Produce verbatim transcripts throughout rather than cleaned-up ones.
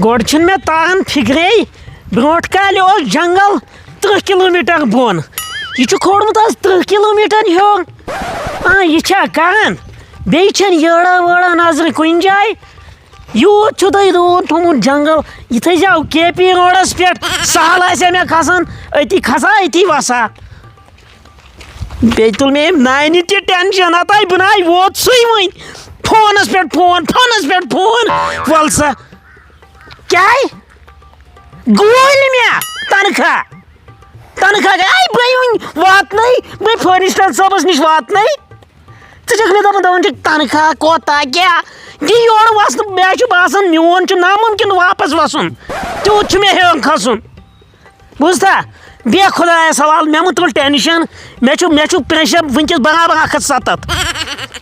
گۄڈٕ چھُنہٕ مےٚ تران فِکرے، برونٛٹھ کالہِ اوس جنگل ترٕٛہ کِلوٗ میٖٹر بۄن، یہِ چھُ کھوٚرمُت آز ترٕٛہ کِلوٗ میٖٹر ہیوٚر۔ آ، یہِ چھا کران؟ بیٚیہِ چھَنہٕ یٲڑا وٲڑا نظرِ کُنہِ جایہِ۔ یوٗت چھُ تۄہہِ روٗد تھوٚمُت جنگل، یہِ تھٲیزیو کے پی روڈس پٮ۪ٹھ، سہل آسہِ ہا مےٚ کھسان، أتی کھسا، أتی وسا۔ بیٚیہِ تُل مےٚ أمۍ نانہِ تہِ ٹینشن، ہتاے بہٕ ناے ووت سُے وۄنۍ۔ فونس پٮ۪ٹھ فون، فونس پٮ۪ٹھ فون۔ وَل سا۔ کیٛاہ؟ گوٗلۍ مےٚ تنخواہ۔ تنخواہ گٔے، بہٕ وۄنۍ واتنَے، بہٕ فٲرِشتن صٲبس نِش واتنَے۔ ژٕ چھَکھ مےٚ دَپان، دَپان چھَکھ، تنخواہ کوتاہ کیٛاہ؟ یہِ یورٕ وَسنہٕ، مےٚ چھُ باسان، میون چھُ نامُمکِن واپس وَسُن۔ تیوٗت چھُ مےٚ ہیوٚن کھسُن۔ بوٗزتھا؟ بیٚہہ خۄدایَس حوالہٕ، مےٚ مہٕ تُل ٹٮ۪نشَن۔ مےٚ چھُ، مےٚ چھُ پرٛٮ۪شَر وٕنۍکٮ۪س برابر اَکھ ہَتھ سَتَتھ۔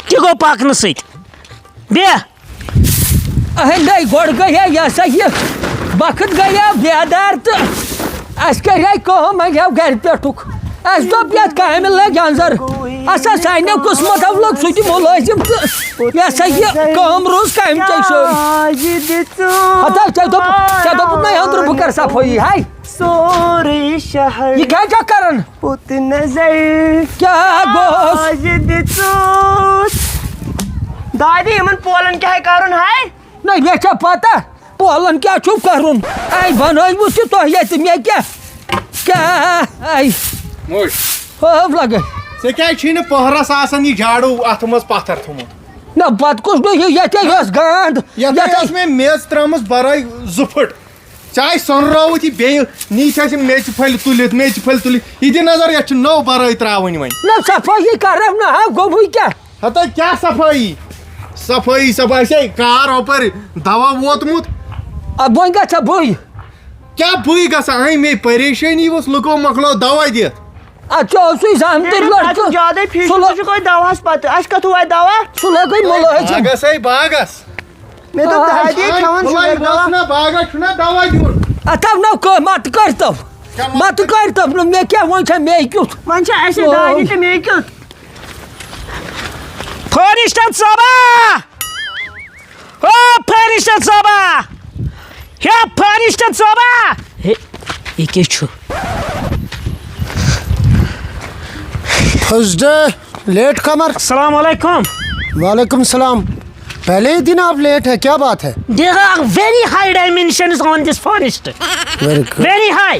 تہِ گوٚو پَکنہٕ سۭتۍ۔ بیٚہہ۔ اہے نَے، گۄڈٕ گٔیے یہِ ہسا یہِ وقت گٔیو بیدار تہٕ اَسہِ کَرے کٲم، اَنیو گَرِ پٮ۪ٹھُک۔ اَسہِ دوٚپ، یَتھ کامہِ لَگہِ اَنٛزر۔ اَسا سانیو قٕسمَتو لوٚگ سُہ تہِ مُلٲزِم تہٕ یہِ ہسا یہِ کٲم روٗز کامہِ چے سۭتۍ۔ ہتا ژےٚ دوٚپ، ژےٚ دوٚپُتھ نَے أنٛدرٕ بہٕ کَرٕ صفٲیی، ہاے۔ سورُے شہر۔ یہِ کیٛاہ چھَکھ کَران؟ پوٚت نظر کیٛاہ گوٚوس؟ آز دِژوس۔ دادی، یِمن پولن کیٛاہ کرُن ہاے؟ نہ، مےٚ چھےٚ پتہ، پولن کیٛاہ چھُو کرُن؟ اے، بنٲومٕژ چھِ تۄہہِ ییٚتہِ، مےٚ کیٛاہ؟ کیٛاہ؟ اے، موج۔ ہٲو لگے۔ ژےٚ کیٛازِ چھُے نہٕ پۄہرس آسان یہِ جاڑوٗ اتھٕ منٛز پتھر تھوٚمُت؟ نہ، پتہٕ کُس نہٕ یہِ، ییٚتے یۄس گانٛد، یتھ ییٚتے ٲس مےٚ میٚژ ترٲومٕژ برٲے زٕ پھٕٹ۔ چاے سۄنراوُتھ یہِ بیٚیہِ، نی چھِ اَسہِ یِم میٚژِ پھٔلۍ تُلِتھ، میٚژِ پھٔلۍ تُلِتھ۔ یہِ دِ نظر، یَتھ چھِ نٔو بَرٲے ترٛاوٕنۍ وۄنۍ۔ نہ، صفٲیی کَرَم نہ، ہا، گوٚبُے کیٛاہ؟ ہَتا کیٛاہ صفٲیی؟ صفٲیی، سۄ باسے کار ہُپٲرۍ دوا ووتمُت۔ اَدٕ وۄنۍ گژھٕ ہا بٕے۔ کیٛاہ بٕے گژھٕ ہا؟ اَمے پریشٲنی اوس، لُکو مۄکلو دوا دِتھ۔ اَدٕ ژےٚ اوسُے زامتٕرۍ تیٚلہِ لٔڑکہٕ۔ اَتھ زیادَے فیٖس، سُہ لوٚگ ژٕ چھُکھ وۄنۍ دواہَس پَتہٕ۔ اَسہِ کَتھ واتہِ دوا؟ سُہ لوٚگُے مُلٲزِم۔ باغَس ہے باغَس۔ مےٚ دوٚپ، آ۔ دادی کھٮ۪وان پھُلاے شُگر دوا۔ گوٚژھ نا باغس چھُنہ دوا دیُن۔ اَتھ ہا نہ کٲ-، مَتہٕ کٔرۍتو۔ کیٛاہ مَتہٕ؟ مَتہٕ کٔرۍتو نہٕ، مےٚ کیٛاہ، وۄنۍ چھا مے کیُتھ؟ وۄنۍ چھا اَسہِ او۔ دادی تہٕ مے کیُتھ؟ فٲرِشتن صٲبا! او فٲرِشتن صٲبا! ہے فٲرِشتن صٲبا! ہے، یہِ کیٛاہ چھُ؟ First day late comer. السلام علیکم۔ وعلیکم السلام۔ پہلے ہی دن آپ لیٹ ہے، کیا بات ہے؟ There are very high dimensions on this forest. Very good. Very high.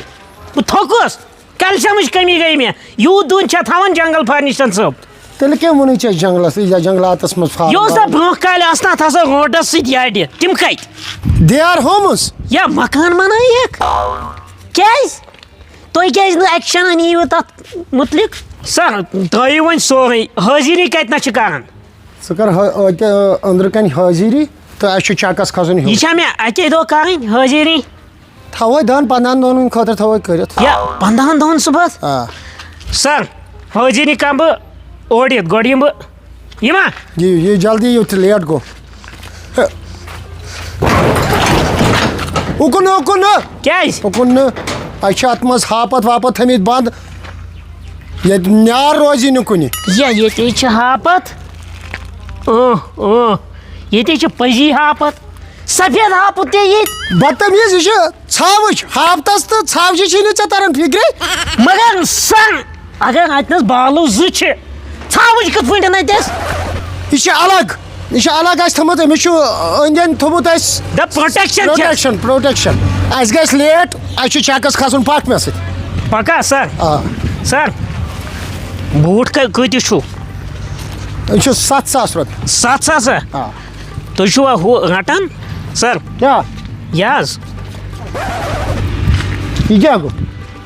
بہٕ تھوٚکُس۔ کیلشمٕچ کمی گٔے مےٚ۔ یوٗت دوٗن چھےٚ تھاوان جنگل فارنسٹن صٲب۔ تیٚلہِ کٔمۍ ووٚنُے ژےٚ جنگلس، یہِ جنگلاتس منٛز فارم یہِ اوس نا بناوُن؟ برونٛہہ کالہِ آسان، اتھ آسان روڈس سۭتۍ یارِ۔ تِم کتہِ؟ They are homes. یا مکان بنٲیِکھ۔ کیٛازِ؟ تُہۍ کیٛازِ نہٕ ایکشن نِیِو تتھ مُتعلق؟ سر، ترٲیِو وۄنۍ سورُے۔ حٲضِری کتہِ نس چھِ کران؟ ژٕ کر حا-، اتہِ، أنٛدرٕ کنہِ حٲضِری تہٕ اَسہِ چھُ چیکس کھسُن ہیوٚر۔ یہِ چھا مےٚ اَکے دۄہ کرٕنۍ حٲضِری؟ تھاوَے دَہَن پنٛداہَن دۄہَن ہُنٛد خٲطرٕ تھاوَے کٔرِتھ۔ یا پنٛداہَن دۄہَن صُبحَس؟ آ۔ سر، حٲضِری کَرٕ بہٕ اورٕ یِتھ، گۄڈٕ یِمہٕ بہٕ۔ یِما؟ یہِ، یہِ جلدی یِیِو تہٕ لیٹ گوٚو۔ اُکُن نہٕ، اُکُن نہٕ۔ کیٛازِ؟ اُکُن نہٕ۔ اَسہِ چھِ اَتھ منٛز ہاپت واپت تھٲمٕتۍ بنٛد۔ ییٚتہِ نیار روزی نہٕ کُنہِ۔ یا ییٚتے چھِ ہاپت۔ اۭں، اۭں۔ ییٚتے چھِ پٔزی ہاپت۔ سفید ہاپت تہِ ییٚتہِ۔ بدتمیٖز، یہِ چھِ ژھاوٕج۔ ہاپتس تہٕ ژھاوجہِ چھِی نہٕ ژےٚ تران فِکرے۔ مگر سر، اگر اتہِ نس بالو زٕ چھِ، ژھاوٕج کِتھ پٲٹھۍ اتہِ اَسہِ؟ یہِ چھِ الگ، یہِ چھِ الگ اَسہِ تھٲومٕژ، أمِس چھُ أنٛدۍ أنٛدۍ تھوٚومُت اَسہِ The protection چھِ۔ Protection، protection۔ اَسہِ گژھِ لیٹ، اَسہِ چھُ چیکس کھسُن، پکھ مےٚ سۭتۍ۔ پکا سر؟ آ۔ سر، بوٗٹھ کٔ-، کۭتِس چھُو؟ یہِ چھُ ستھ ساس رۄپیہِ۔ ستھ ساس ہا؟ آ۔ تُہۍ چھِوا ہُہ رَٹان، سر؟ کیٛاہ؟ یہِ حظ۔ یہِ کیٛاہ گوٚو؟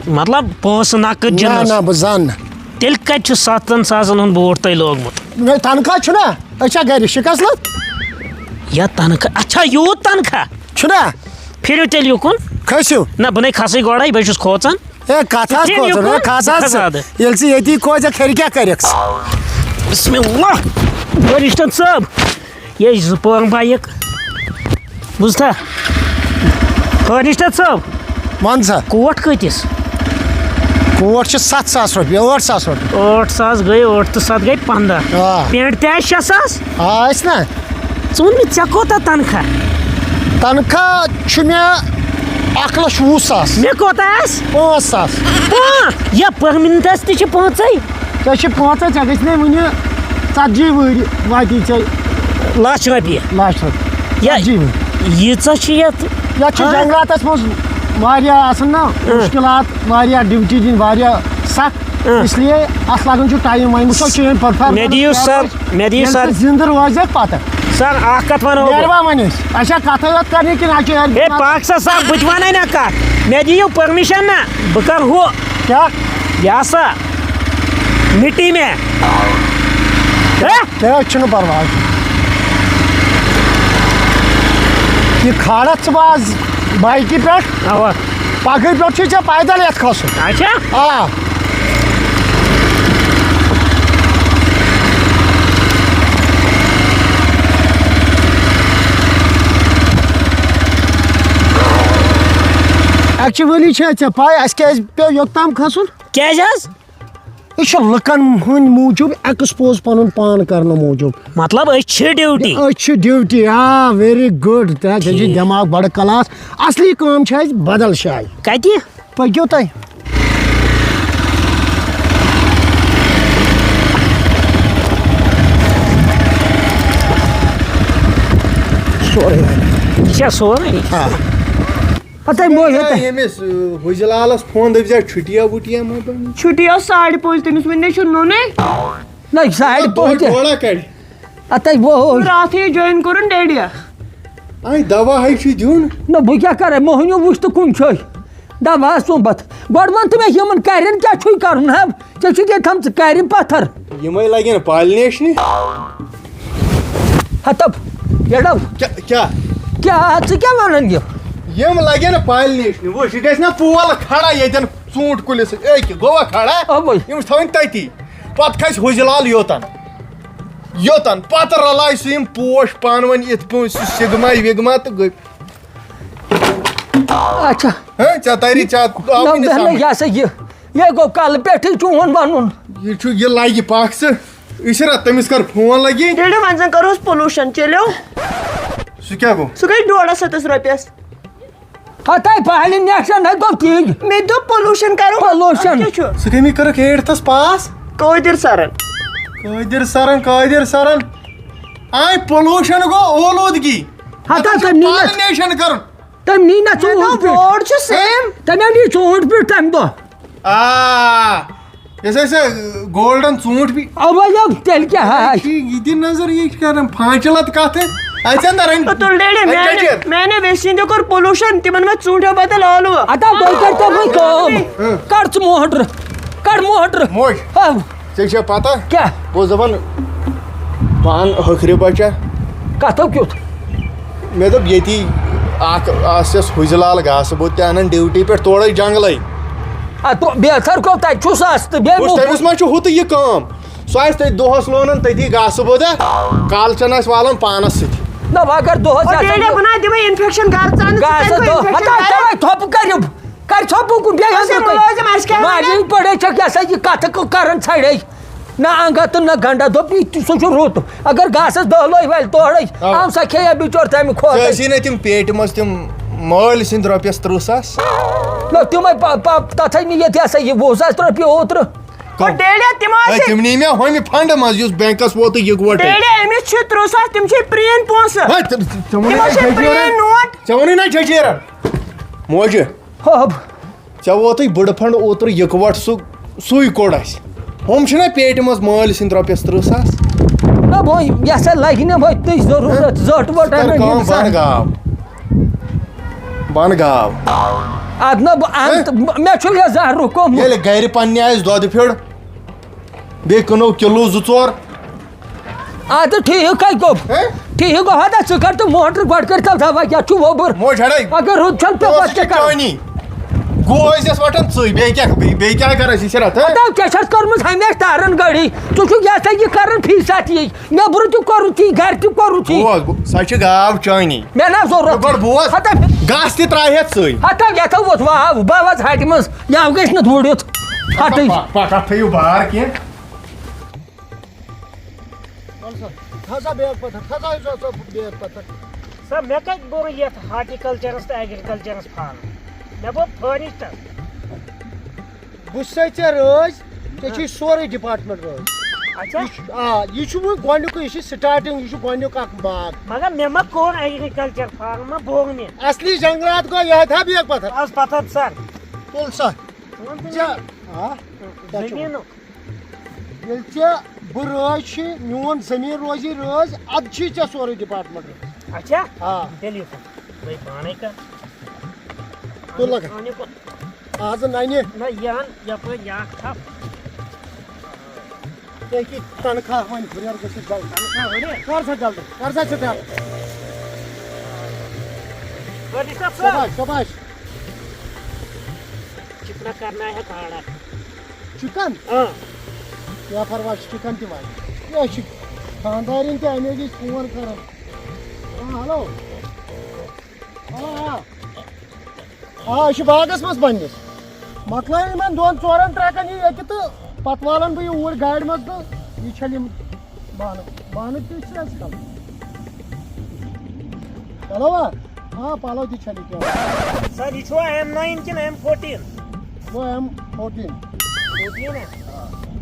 مطلب، پونٛسہٕ نقد نہ، جِنَس۔ نہ، بہٕ زانہٕ نہٕ۔ تیٚلہِ کَتہِ چھُ سَتَن ساسَن ہُنٛد بوٗٹھ تۄہہِ لوگمُت؟ مےٚ تنخواہ چھُنہ، أسۍ چھا گَرِ شِکَس لَتھ؟ یا تنخواہ، اچھا، یوٗت تنخواہ؟ چھُنہ؟ پھِرِو تیٚلہِ یُکُن۔ کھٔسِو۔ نہ، بہٕ نَے کھسٕے گۄڈَے، بہٕ چھُس کھوژان۔ ہے، کَتھ حظ پھِرِو کھوژُن؟ یُکُن۔ ہے، کھس حظ۔ کھس اَدٕ۔ ییٚلہِ ژٕ ییٚتی کھوژَکھ، کھرِ کیٛاہ کَرٮ۪کھ؟ بسم اللہ۔ بٔرِشتَن صٲب۔ یے زٕ پور بایِک۔ بوٗزتھا؟ فٲرنِشتَر صٲب۔ وَن سا۔ کوٹ کۭتِس؟ کوٹ چھِ ستھ ساس رۄپیہِ، ٲٹھ ساس رۄپیہِ۔ ٲٹھ ساس گٔے، ٲٹھ تہٕ ستھ گٔے پنٛداہ۔ آ۔ پٮ۪نٛٹ تہِ آسہِ شےٚ ساس؟ آ، آسہِ نا۔ ژٕ وَن مےٚ، ژےٚ کوٗتاہ تنخواہ؟ تنخواہ چھُ مےٚ اکھ لچھ وُہ ساس۔ مےٚ کوتاہ آسہِ؟ پانٛژھ ساس۔ پانٛژھ؟ یا پٔرمِنٹس تہِ چھِ پانٛژے۔ ژےٚ چھِ پانٛژے، ژےٚ گژھِ مےٚ وُنہِ ژتجی وُہٕرۍ واتی ژےٚ لچھ رۄپیہِ۔ لچھ رۄپیہِ۔ یا ژتجی وُہٕرۍ۔ ییٖژاہ چھِ یتھ۔ یتھ چھِ ہاں۔ جنگلاتس منٛز واریاہ آسان نا، ہاں۔ مُشکِلات، واریاہ ڈیوٹی دِنۍ، واریاہ سخ۔ ہاں۔ اس لیے اتھ لگان چھُ ٹایم۔ وۄنۍ وٕچھو چٲنۍ پرفارمنس مےٚ دِیِو کیٛاہ سر، روزِ۔ مےٚ دِیِو ییٚلہِ سر۔ ژٕ زِندٕ روزکھ پتہٕ۔ سر، اکھ کتھ ونو بہٕ۔ نیروا وۄنۍ أسۍ؟ اچھا، کتھے یوت کرنہِ کِنہٕ اَتہِ چھُ ہے، پاک سا صاحب، بہٕ تہِ ونے نا کتھ۔ مےٚ دِیِو پٔرمِشن نا، بہٕ کرٕ ہُہ۔ کیٛاہ؟ یہِ ہسا مِٹی مےٚ۔ ہے؟ کینٛہہ چھُنہٕ پرواے۔ یہِ کھالکھ ژٕ بہٕ آز بایکہِ پٮ۪ٹھ۔ اوا۔ پگہٕے پٮ۪ٹھ چھُے ژےٚ پیدل یتھ کھسُن۔ اچھا۔ آ۔ Actually چھےٚ ژےٚ پاے اَسہِ کیٛازِ پیوٚو یوٚت تام کھسُن؟ کیٛازِ حظ؟ یہِ چھُ لُکن ہٕنٛدۍ موٗجوٗب ایکسپوز پنُن پان کرنہٕ موٗجوٗب۔ مطلب، أسۍ چھِ ڈیوٹی۔ أسۍ چھِ ڈیوٹی، آ، very good۔ ژےٚ چھُے ٹھیٖک۔ دٮ۪ماغ بڑٕ کلاس۔ اصلی کٲم چھِ اَسہِ بدل جایہِ۔ کتہِ؟ پٔکِو تُہۍ۔ سورُے۔ یہِ چھا سورُے؟ آ۔ ہتے موے، ہتے۔ ییٚمِس، ٲ، حُجہِ لالس فون دٔپۍ زِ چھُٹیا وُٹیا ما بنہِ؟ چھُٹی ٲس ساڑِ پانٛژِ، تٔمِس وُنہِ نَے چھُنہٕ نوٚنُے۔ نہ، ساڑِ دۄہ پانٛژِ۔ ڈوڑا کڑِ۔ ہتے ووے۔ راتھٕے جوین کوٚرُن ڈیڈیا۔ اے، دوا ہے چھُ دیُن۔ نہ، بہٕ کیٛاہ کرے؟ موہنیو وُچھ تہٕ کُنہِ چھُے۔ دوا سومبت۔ گۄڈٕ وَن تہٕ مےٚ، یِمن کَرٮ۪ن کیٛاہ چھُے کَرُن؟ ہا، ژےٚ چھُکھ ییٚتہِ تھٲمژٕ کَرِ پَتھر۔ یِمَے لَگن پالنیشنہِ۔ ہتب، یڑو۔ کیٛاہ، کیٛاہ؟ کیٛاہ، ژٕ کیٛاہ وَنان یہِ؟ یِم لَگن پالنیشنہِ۔ وٕچھ، یہِ گژھِ نا پول کھڑا ییٚتٮ۪ن ژوٗنٛٹھ کُلِس سۭتۍ۔ أکہِ گوٚوا کھڑا؟ اَوَے۔ یِم چھِ تھاوٕنۍ تٔتی۔ پَتہٕ کھسہِ حُجہِ لال یوٚتَن۔ یوٚتَن۔ پَتہٕ رَلایہِ سُہ یِم پوش پانہٕ ؤنۍ یِتھ پٲٹھۍ، سُہ سِگما وِگما تہٕ گٔے۔ اچھا۔ ہہ، ژےٚ تَری، ژےٚ آوُے نہ نہٕ بیٚہنہٕ، سمجھ۔ یہِ ہسا یہِ، یہِ گوٚو کلہٕ پٮ۪ٹھٕے چون وَنُن۔ یہِ چھُ، یہِ لگہِ پکھ ژٕ۔ عشرت، تٔمِس کر فون لگی۔ تیٚلہِ وۄنۍ زن کروس پولوشن، چلیو۔ سُہ کیٛاہ گوٚو؟ سُہ گٔے ڈۄڈس ہتس رۄپیس۔ ہتاے پہلہِ نیشن ہے گوٚو تی۔ مےٚ دوٚپ پولوشن کرو۔ پولوشن۔ اَتھ کیٛاہ چھُ؟ سُہ کٔمی کٔرٕکھ ایٹتھس پاس؟ قٲدر سرن۔ قٲدر سرن، قٲدر سرن۔ آے پولوشن گوٚو اولوٗدگی۔ ہتا اَتھ چھُ تٔمۍ نی نہ۔ پالنیشن کرُن۔ تٔمۍ نی نہ مےٚ ژوٗنٛٹھ دوٚپ، پیوٚٹ۔ ووٹ چھُ سیم۔ تٔمۍ نی ژوٗنٛٹھ پیوٚٹ تَمہِ دۄہ۔ آ، یۄس اَسہِ گولڈن ژوٗنٛٹھ بی-، اَوَے یَو، تیٚلہِ کیٛاہ ہا؟ یہِ، یہِ دِ نظر، یہِ چھِ کران فانچلت کَتھٕ۔ اَتہِ اَنٛدر أنۍ-، تُل ڈیڈی، اَتہِ میانہِ، کَتہِ چھِ؟ میانہِ ویسہِ ہِنٛدِ کوٚر پولوشن، تِمن منٛز ژوٗنٛٹھیو بدل ٲلوٕ۔ اَدا بہٕ کَرٕ تۄہہِ وۄنۍ کٲم۔ ہہ۔ کَڑ ژٕ موٹر، کَڑ موٹر۔ موج۔ ہہ۔ ژےٚ چھےٚ پتہ؟ کیٛاہ؟ بہٕ اوسُس دَپان، پانہٕ ہٲخرِ بچہ۔ کَتھو کیُتھ؟ مےٚ دوٚپ، ییٚتی اَکھ آسٮ۪س حُجہِ لال گاسہٕ بوٚد تہِ اَنان ڈیوٹی پٮ۪ٹھ تورَے جنٛگلَے۔ اَدٕ بیتھر گوٚو، تَتہِ چھُس اَس تہٕ بیٚیہِ بہٕ ووٚنُس، موٚکُس۔ تٔمِس ما چھُ ہُہ تہٕ یہِ کٲم؟ سُہ آسہِ تٔتھۍ دۄہَس لونان تٔتی گاسہٕ بوٚد، کالہٕ چَن آسہِ والان پانَس سۭتۍ۔ نہ، وۄنۍ اگر دۄہَس او آسہِ ڈیڈی، یہِ بہٕ نہ دِمَے اِنفٮ۪کشَن گَرٕ ژَنہٕ، ژٕ گاسہٕ کَتہِ دۄہ، گوٚو اِنفٮ۪کشَن ہَتاے گَرٕ؟ تَوَے تھۄپہٕ کٔرِو۔ کر ژھۄپہٕ کُن بیٚیہِ اچھا، أنٛدرٕ کُن۔ مُلٲزِم آسہِ کیٛاہ وَنان؟ واجِنۍ پٲٹھۍ چھکھ یہِ ہسا یہِ کتھٕ ک-، کران ژھرے۔ نہ انگت تہٕ نہ گنڈا۔ دوٚپ، یہِ تہِ، سُہ چھُ رُت۔ اگر گاسس دہ لٲگۍ والہِ تورے، آ۔ اَمہِ سا کھیٚیا بِچور تَمہِ ژےٚ کھۄتہٕ۔ ٲسی نہ تِم پیٹہِ منٛز تِم مٲلۍ سٕنٛدۍ رۄپیس ترٕٛہ ساس؟ نہ، تِمے پ-، پ-، تتھے نہٕ ییٚتہِ ہسا یہِ وُہ ساس رۄپیہِ اوترٕ۔ کم؟ او ڈیڈیا، تِم ہے، ٲسۍ تِم نی مےٚ ہُمہِ فنڈٕ منٛز یُس بینکس ووتُے یِکوٹے۔ ڈیڈیا، أمِس چھِ ترٕٛہ ساس، تِم چھِ پرٛٲنۍ پونٛسہٕ۔ ہے، تِم، تِمو تِمن نی ہے چھِ چھٔجی پرٛٲنۍ رن۔ نوٹ۔ ژےٚ ووٚنُے نہ چھٔجی رن۔ موجہِ۔ ہب۔ ژےٚ ووتُے بٕڈٕ فنڈ اوترٕ یِکوَٹ سُہ، سُے کوٚڑ اَسہِ۔ ہُم چھِنہ پیٹہِ منٛز مٲلۍ سٕنٛدۍ رۄپیَس ترٕٛہ ساس۔ نہ، وۄنۍ یہِ ہسا لگہِ نہٕ وۄنۍ تُہۍ ضروٗرت، زٔٹ ؤٹ ژٕ کر اَنو کٲم، یِم سا۔ بنہٕ گاو۔ بنہٕ گاو۔ اَدٕ نہ، بہٕ اَنہٕ ہے؟ تہٕ مےٚ چھُ یہِ زہرُک گوٚمُت۔ ییٚلہِ گرِ پننہِ آسہِ دۄدٕ پھیوٚر، بیٚیہِ کٕنو کِلوٗ زٕ ژور۔ آ، تہٕ ٹھیٖک ہے گوٚو۔ ہے؟ ٹھیٖک گوٚو، ہتا ژٕ کر تہٕ موٹر گۄڈٕ کٔرۍ تو دوا، کیٛاہ چھُ وۄبُر؟ موج ہڑے۔ اگر رُد چھَل پٮ۪وٚو، پونٛسہٕ پتہٕ کیٛاہ چھِ کرو؟ چٲنی۔ گوٚو أسۍ یَس وَٹان ژٕے، بیٚیہِ کیٛاہ، بیٚیہِ، بیٚیہِ کیٛاہ کَرو أسۍ یہِ چھِ رَتھ، ہہ؟ ہتا ژےٚ چھَس کٔرمٕژ ہمیشہِ تارَن گٔڑی، ژٕ چھُکھ یہِ ہسا یہِ کران فی ساتہٕ یی۔ نیٚبرٕ تہِ کوٚرُتھ یی، گرِ تہِ کوٚرُتھ یی۔ بوز، بو-، سۄ چھِ گاو چٲنی۔ مےٚ نا ضروٗرت۔ گۄڈٕ بوز۔ ہتا گاسہٕ تہِ ترٛاوہٮ۪تھ ژٕے۔ ہتا یَتھ ووت واو، بہٕ وَس ہَٹہِ منٛز، یَو گژھِ نہٕ دوٗرِتھ۔ ہَٹٕے۔ پَ-، پَکھ، اَتھ تھٲیِو بار کینٛہہ۔ وَل سا، کھسا بیگ پتھر، کھسا یُس ہسا بیگ پتھر۔ سا، مےٚ کَتہِ بوٚر یَتھ ہارٹیکلچرس تہٕ ایگریکلچرس فارم؟ مےٚ بوٚر فارسٹس۔ بہٕ چھُسے ژےٚ رٲضۍ، ژےٚ چھُے سورُے ڈپارٹمنٹ رٲضۍ۔ اچھا۔ یہِ چھُ، آ، یہِ چھُ وۄنۍ گۄڈٕنیُکُے، یہِ چھُ سٹارٹنگ، یہِ چھُ گۄڈٕنیُک اکھ باغ۔ مگر مےٚ ما کوٚر ایگریکلچر فارم، ما بوٚر مےٚ۔ اصلی جنگلات گوٚو یِہوٚے، تھاو بیگ پتھر۔ از پتھر سر۔ تُل سا۔ ژٕ وَن تہٕ ژےٚ، مےٚ۔ آ، کیٛاہ چھُ وَنان؟ زٔمیٖنُک۔ ییٚلہِ ژےٚ بہٕ رٲضۍ چھِ، میون زٔمیٖن روزی رٲضۍ، اَدٕ چھی ژےٚ سورُے ڈپارٹمنٹ رٲضۍ۔ اچھا؟ آ۔ تیٚلہِ یہِ کُن۔ بہٕ پانے کر۔ تُل لگا۔ اَنہِ کُن۔ آز نَنہِ۔ نہ، یہِ اَن یَپٲرۍ یہِ اَکھ تھپھ۔ تُہۍ کہِ تنخواہ وۄنۍ ہُرٮ۪ر گٔژھِتھ جلدی۔ تنخواہ ہُرٮ۪ر؟ کر سا جلدی، کر سا ژٕ تیار۔ گۄڈٕ یہِ کَتھ سا؟ شاباش، شاباش۔ چِکنا کرنا ہے کھڑا۔ چِکن؟ ہاں۔ کینٛہہ پرواے چھُ، چِکن تہِ واتہِ۔ یہِ چھِ خانٛدارِنۍ تہِ اَمے وِزِ فون کران۔ ہاں، ہیلو۔ آ، آ۔ آ، أسۍ چھِ باغس منٛز پننِس۔ مۄکلٲیِو یِمن دۄن ژورن ٹرکن یہِ ییٚتہِ تہٕ پتہٕ والن بہٕ یہِ اوٗرۍ گاڑِ منٛز تہٕ یہِ چھلہِ یِم بانہٕ۔ بانہٕ تہِ چھِ اَسہِ کَم۔ چلو آ۔ آ، پَلو تہِ چھلہِ کینٛہہ۔ سر، یہِ چھُوا ایم ناین کِنہٕ ایم فورٹیٖن؟ گوٚو ایم فورٹیٖن۔ فورٹیٖن ہا؟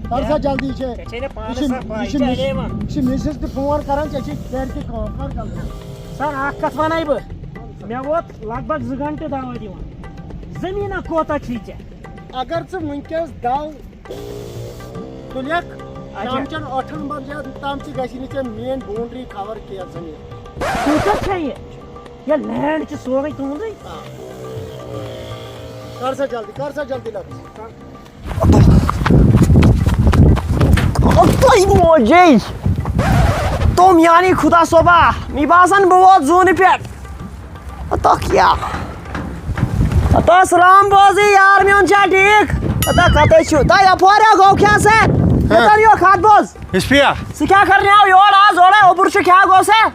کر سا جلدی، یہِ چھِ، ژےٚ چھے نہٕ پانَس یہِ چھِ، آسان پَے، یہِ چھِ یہِ چھِ مِس-، اَنے یِوان۔ یہِ چھِ مِسِز تہِ فون کران، ژےٚ چھِ گرِ تہِ کٲم، کر جلدی۔ سر، اکھ کتھ ونَے بہٕ، مےٚ ووت لگ بگ زٕ گنٹہٕ دوا دِوان، زٔمیٖنا کوتاہ چھُے ژےٚ؟ اگر ژٕ وٕنکیٚس دو تُلِکھ، اچھا۔ شام چٮ۪ن ٲٹھن بجن تام تہِ گژھِ نہٕ ژےٚ میٲنۍ boundary cover کینٛہہ زٔمیٖن۔ کوٗتاہ چھےٚ یہِ؟ یہِ land چھُ سورُے تُہُنٛدُے۔ آ۔ کر سا جلدی، کر سا جلدی لگ۔ تۄہہِ موجے۔ تِم یعنی خدا صٲبا، مےٚ باسان بہٕ ووت زوٗنہِ پٮ۪ٹھ۔ ہتا کیٛاہ؟ ہتا سلام بوزٕے یار میون، چھا ٹھیٖک؟ ہتا کتے چھُ؟ تا یپوریا گوٚو کیٛاہ سا؟ ہتا یو خط بوز۔ یُس پیا۔ ژٕ کیٛاہ کرنہِ آو یور آز اورے اوٚبُر چھُ کیٛاہ گوٚو سا؟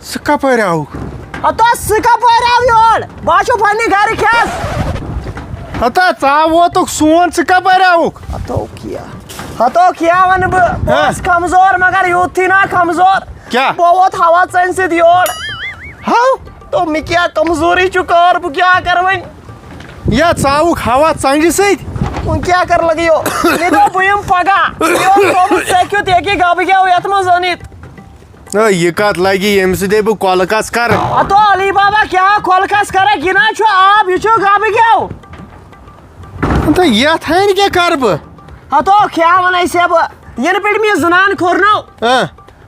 ژٕ کپٲرۍ آوُکھ؟ ہتا ژٕ کپٲرۍ آو یور؟ بہٕ ہا چھُس پننہِ گرِ کھٮ۪س۔ ہتا ژٕ آو ووتُکھ سون، ژٕ کپٲرۍ آوُکھ؟ ہتو کیٛاہ؟ ہتو کیٛاہ ونہٕ بہٕ؟ بہٕ ہہ؟ اوسُس کمزور مگر یوٗتھٕے نا کمزور۔ کیٛاہ؟ بہٕ ووت ہوا ژَنہِ سۭتۍ یور۔ ہو؟ تو مےٚ کیٛاہ کمزوری چھُ کار، بہٕ کیٛاہ کرٕ وۄنۍ؟ یا ژاوُکھ ہوا ژنجہِ سۭتۍ؟ وۄنۍ کیٛاہ کرٕ لگیو؟ مےٚ دوٚپ بہٕ یِمہٕ پگاہ۔ مےٚ اوس تھوٚومُت ژےٚ کیُتھ ییٚکے گبہٕ گٮ۪و یتھ منٛز أنِتھ۔ اے، یہِ کتھ لگہِ ییٚمہِ سۭتۍ ہے بہٕ کۄلہٕ کس کرٕ؟ ہتو علی بابا کیٛاہ کۄلہٕ کس کرکھ؟ یہِ نہ چھُ آب، یہِ چھُ گبہٕ گٮ۪و۔ تہٕ یتھ ہنہِ کیٛاہ کرٕ بہٕ؟ ہتو کیٛاہ ونَے ژےٚ بہٕ؟ یِنہٕ پٮ۪ٹھ مےٚ یہِ زنان کھورنو۔ اہ۔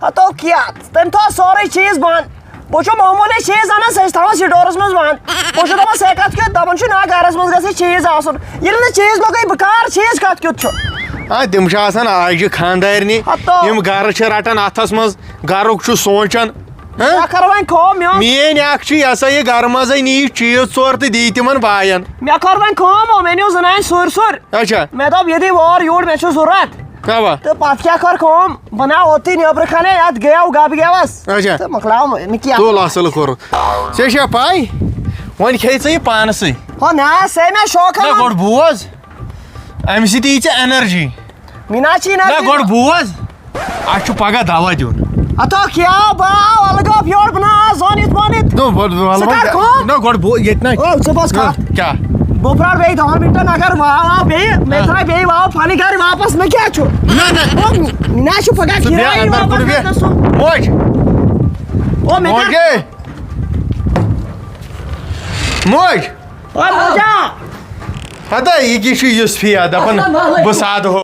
ہتو کیٛاہ؟ تٔمۍ تھوٚو سورُے چیٖز بنٛد۔ بہٕ چھُس معموٗلی چیٖز اَنان، سُہ چھِ تھاوان سٹورَس منٛز بنٛد۔ بہٕ چھُس دَپان، سُہ کَتھ کیُتھ؟ دَپان چھُ، نہ، گَرَس منٛز گژھِ چیٖز آسُن۔ ییٚلہِ نہٕ چیٖز لۄکُے، بہٕ کَر چیٖز کَتھ کیُتھ چھُ؟ آ، تِم چھِ آسان آجہِ خانٛدارنہِ۔ ہتو۔ یِم گَرٕ چھِ رَٹان اَتھَس منٛز، گَرُک چھُ سونٛچان۔ ہہ؟ مےٚ کٔر وۄنۍ کٲم، مےٚ اوٚن۔ میٛٲنۍ اَکھ چھِ، یہِ ہسا یہِ گَرٕ منٛزَے نِیہِ چیٖز ژور تہٕ دِیہِ تِمَن بایَن۔ مےٚ کٔر وۄنۍ کٲم، او، مےٚ نیوٗ زٕ نانۍ سُرۍ سُرۍ۔ اچھا۔ مےٚ دوٚپ، یہِ دی وور یوٗرۍ، مےٚ چھُ ضوٚرَتھ۔ اَوا۔ تہٕ پتہٕ کیٛاہ کٔر کٲم؟ بہٕ ناو اوتُے نیٚبرٕ کَنے، اَتھ گٔیو گَبہٕ گٮ۪وَس۔ اچھا۔ تہٕ مۄکلاو مےٚ کیٛاہ؟ تُل، اَصٕل کوٚرُکھ۔ ژےٚ چھےٚ پَے، وۄنۍ کھیٚیہِ ژےٚ یہِ پانسٕے۔ ہو نہ، سُے مےٚ شوق نہ، ہا۔ گۄڈٕ بوز، اَمہِ سۭتۍ یی ژےٚ energy۔ مےٚ نہ چھِ نہ، energy۔ گۄڈٕ بوز، اَسہِ چھُ پگاہ دوا دیُن۔ ہتو کیٛاہ باو، الگٲو یورٕ بہٕ نہ آس زٲنِتھ مٲنِتھ۔ نو، وَل، وَل، ژٕ وَل، کر کٲم۔ نہ، گۄڈٕ بو-، ییٚتہِ نہ۔ او، ژٕ بس کر۔ کیٛاہ؟ بہٕ پرٛارٕ بیٚیہِ دَہَن مِنٹَن، اگر واو آو بیٚیہِ، مےٚ آ۔ ترٛایہِ بیٚیہِ واو پھَلٕنۍ گرِ واپَس، مےٚ کیٛاہ چھُ؟ نہ، نہ۔ او، مےٚ نہ چھُ پگاہ ژٕ بیٚہہ کِرایہِ اَندَر واپَس کُن بیٚہہ۔ گژھُن۔ موج۔ او، مےٚ موج کیٛاہ؟ گٔے؟ موج۔ او، موجا۔ ہتا، یہِ کیٛاہ چھُ یُس فِیا دَپان، السلام علیکُم۔ بہٕ سادٕ ہو۔